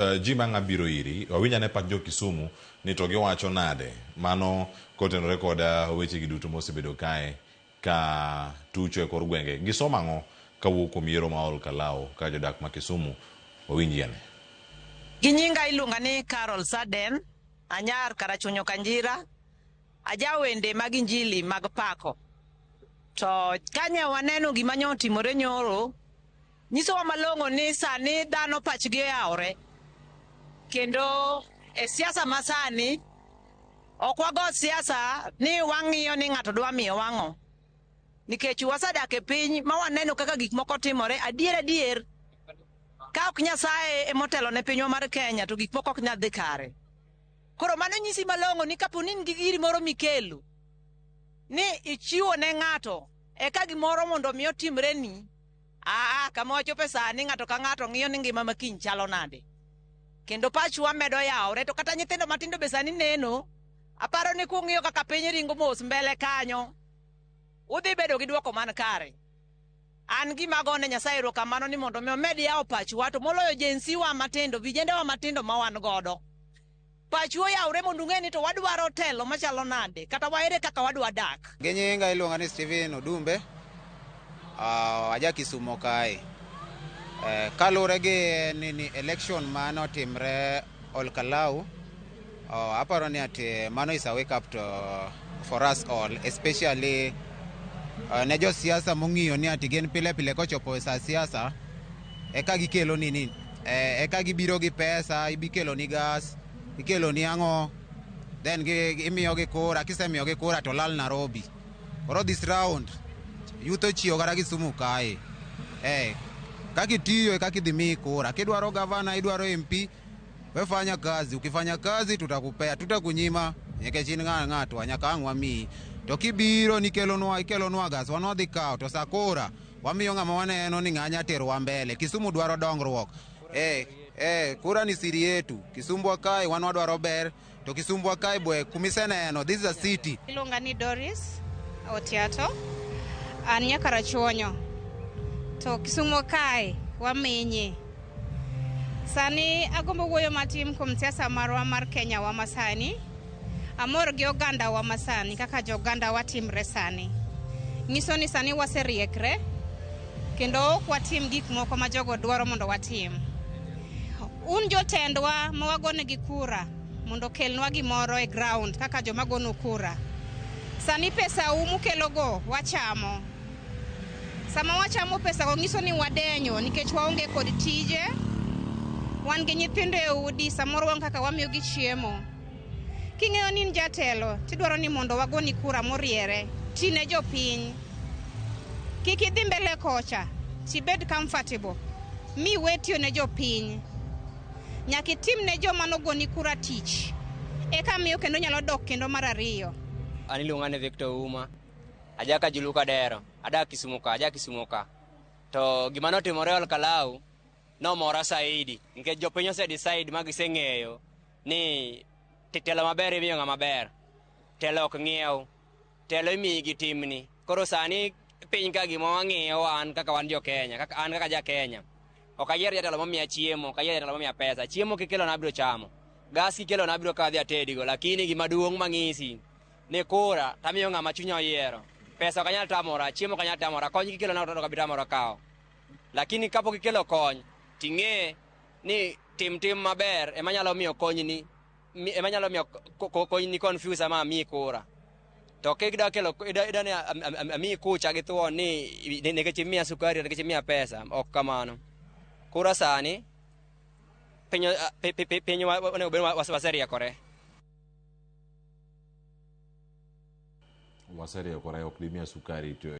Ji mang' abiro iri, wawinj ane pach jo Kisumu ni to giwacho nade mano kotenore kod weche gi duto mosebedo kae ka tucho e kor gwenge. Gisomo ang'o kawuok kuom yiero ma Ol Kalou ka jodak ma Kisumu wawinji ane. Gi nyinga iluonga ni Carol Saden, anyar Karachuonyo Kanjira, ajawende mag injili mag pako. To kanye waneno gima nyo otimore nyoro, nyisowa malong'o ni sani dhano pachgi oyawore. Kendo e siasa masani, ok wago siasa ni wang'iyo ni ng'ato dwa miyo wang'o. Nikech wasedak e piny ma waneno kaka gik moko timore adier adier. Ka ok Nyasaye emotelo ne pinywa mar Kenya to gik moko ok nyal dhi kare. Koro mano nyisi malong'o ni kapo ni in gi giri moro mikelo ni ichiwo ne ng'ato eka gimoro mondo mi otimreni, aa kama wachope sani ng'ato ka ng'ato ng'iyo ni ngima ma kiny chalo nade. Kendo pachwa medo yawore to kata nyithindo matindo be sani neno, aparo ni kung'iyo kaka piny ringo mos mbele kanyo, udhi bedo gi duoko man kare. An gima agone Nyasaye erokamano ni mondo mi omed yawo pachwa to moloyo Gen Z wa matindo, vijende wa matindo ma wan godo. Pachu oyawre mondo ung'e ni to wadwaro telo machalo nade kata waere kaka wadwa dak. Gi nyinga iluonga ni Steven Odumbe, aja Kisumo kae. Kaluwore gi nini election manotimre Ol Kalou, aparo ni ati mano is a wake up to, for us all, especially ne josiasa mong'iyo ni ati gin pile pile kochopo e sa siasa eka gikelo nini, eka gibiro gi pesa, ibikelo ni gas, ikelo ni ang'o, then imiyogi kura, kisemiyogi kura to lal Nairobi. Koro this round youth ochiewo kata Kisumu kae. Kaka itiyo e kaka idhi miyi kura. Kidwaro gavana, idwaro MP, we fanya kazi. Ukifanya kazi tutakupea, tutakunyima nikech in ng'atwa nyaka ang' wamiyi. To kibiro nikelonwa ikelonwa gas, wan wadhi kawo to sa kura wamiyo ng'ama waneno ni ng'a nya terowa mbele. Kisumu dwaro dongruok. Kura ni siri yetu. Kisumbwa kae wan wadwaro ber, to Kisumbwa kae bwe kumiseneno, this is a city. Iluonga ni Doris Otiato. An Nyakarachuonyo. To Kisumu kae wamenye. Sani agombo wuoyo matin kuom siasa marwa mar Kenya wa masani. Amor gi oganda wa masani kaka jo oganda wa timre sani. Nyiso ni sani waseriekre kendo ok watim gik moko ma jogo dwaro mondo watim. Un jotendwa ma wagonegi kura mondo okelnwa gimoro e ground kaka joma gonu kura. Sani pesa u mukelogo wachamo. Sama wachamo pesago nyiso ni wadenyo nikech waonge kod tije. Wan gi nyithindo e udi, samoro wan kaka wamiyogi chiemo. King'eyo ni in jatelo, tidwaro ni mondo wagoni kura moriere. Tine jopiny. Kik idhi mbele kocha, tibed comfortable. Mi we tiyo ne jopiny. Nyaka itim ne joma nogoni kura tich. Eka miyo kendo nyalo dok kendo mar ariyo. An iluonga ni Victor Uma. Aja Kajulu Kadero. Adak Kisumu ka, aja Kisumu ka. To gima notimore Ol Kalou nomora saidi nikech jopiny ose decide ma giseng'eyo ni telo maber imiyo ng'ama ber. Telo ok ng'iew. Telo imiyi gi timni. Koro sani piny ka gima wang'iyo wan kaka wan jo Kenya, kaka an kaka ja Kenya. Ok ayier jatelo momiya chiemo, ok ayier jatelo momiya pesa. Chiemo kikelo na abiro chamo. Gas kikelo na abiro kadhi atedigo, lakini gima duong' mang'isi ni kura tamiyo ng'ama chunya oyiero. Pesa ok anyal tamora, chiemo ok anyal tamora, kony kikelo na ok abi tamora kawo. Lakini kapok ikelo kony, ting'e ni tim tim maber ema nyalo miyo konyni ema nyalo miyo konyni confuse ama amiyi kura. To kidwa kelo ida ni amiyi kucha gi thuon ni nikech imiya sukari nikech imiya pesa, ok kamano. Kura sani piny piny onego bed waseriekore. Waseriekore ok dimiya sukari to